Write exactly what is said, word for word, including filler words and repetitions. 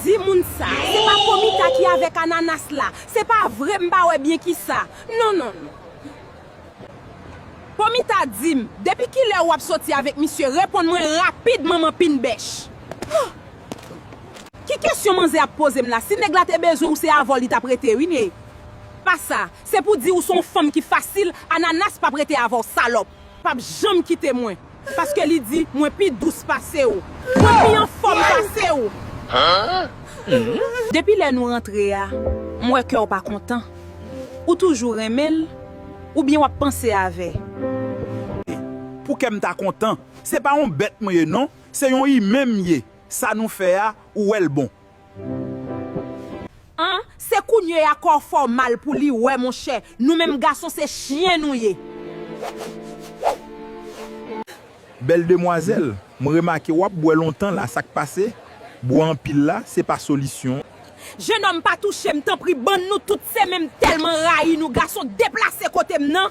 Di moun sa, se pa Pomita ki avèk Ananas la. Se pa vre, m pa wè byen kisa. Non, non, non. Pomita di m, depi kilè w ap soti avèk misye, reponn mwen rapid, manman pin bèch. Ki kesyon manzè ap poze m la? Si nèg la te bezwen w, se avè w li t ap rete, wi, ne. Pa sa, se pou di ou se yon fanm ki fasil, Ananas p ap rete avè w, salòp. P ap janm kite mwen. Paske li di mwen pi dous pase w. Mwen pi anfòm pase w. Depi lè nou rantre a, m wè kè w pa kontan. Ou toujou renmen l, oubyen w ap panse avè? Pou kè m ta kontan? Se pa yon bèt mwen ye non, se yon imen m ye. Sa nou fè a, ou wè l bon. An, se kounye a kò w fè w mal pou li, wè monchè. Nou menm gason se chyen nou ye. Bèl demwazèl, m remake w ap bwè lontan la, sa k pase? Bwè anpil la, se pa solisyon. Jennonm pa touche m tanpri, bann nou tout se menm, tèlman rayi nou, gason deplase kote m nan.